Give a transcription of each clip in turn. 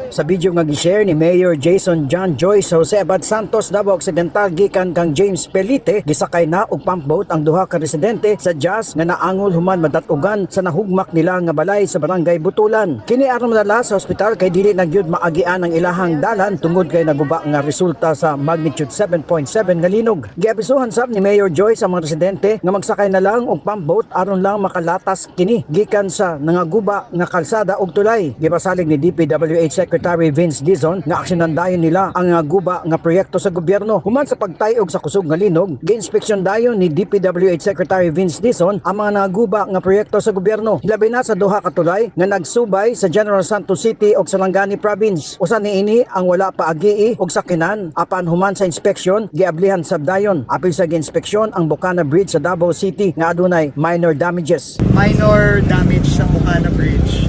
Sa video nga gi-share ni Mayor Jason John Joyce Jose Abad Santos, Davao Occidental, gikan kang James Pelite, gisakay na og pump boat ang duha ka residente sa Jazz nga naangol human madatugan sa nahugmak nila nga balay sa Barangay Butulan. Kini aron madala sa ospital kay dili na gyud maagian ang ilahang dalan tungod kay naguba nga resulta sa magnitude 7.7 nga linog. Giabisuhan sab ni Mayor Joyce ang mga residente nga magsakay na lang og pump boat aron lang makalatas kini gikan sa nangaguba nga kalsada ug tulay. Gipasalig ni DPWH Secretary Vince Dizon nga aksyonan dayon nila ang guba nga proyekto sa gobyerno. Human sa pagtayog sa kusog nga linog, giinspeksyon dayon ni DPWH Secretary Vince Dizon ang mga naguba nga proyekto sa gobyerno. Labi na sa duha ka tulay nga nagsubay sa General Santos City ug Sarangani Province. Usa niini ang wala pa agii og sakinan apan human sa inspeksyon, giablihan sab dayon. Apil sa giinspeksyon ang Bocana Bridge sa Davao City nga adunay minor damages. Minor damage sa Bocana Bridge.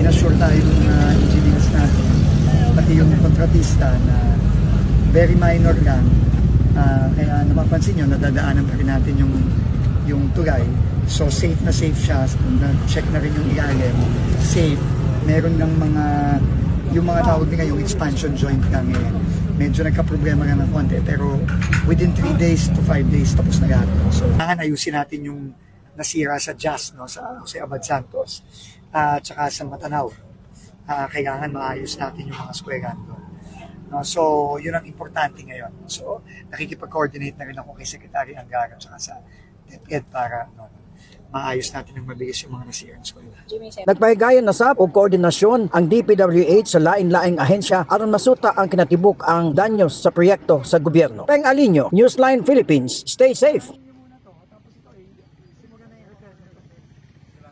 Inassure tayo ng mga engineers natin, pati yung kontratista, na very minor lang. Kaya napapansin nyo, nadadaanan pa rin natin yung tulay. So safe na safe siya. Na-check na rin yung ilalim. Safe. Meron ng mga, yung mga tawag nila, yung expansion joint lang eh. Medyo nagka-problema lang ng konti. Pero within 3 days to 5 days, tapos na lahat. So, kailangan ayusin natin yung nasira sa Jazz, no, sa Jose Abad Santos, at saka sa Matanao. Kailangan maayos natin yung mga eskwelahan doon. No, so, yun ang importante ngayon. So, nakikipag-coordinate na rin ako kay Secretary Angara at saka sa DepEd para, no, maayos natin ng mabilis yung mga nasirang eskwelahan. Nagpahigayon na sab og koordinasyon ang DPWH sa lain-laing ahensya aron masuta ang kinatibuk ang danyos sa proyekto sa gobyerno. Peng Alinio, Newsline Philippines. Stay safe.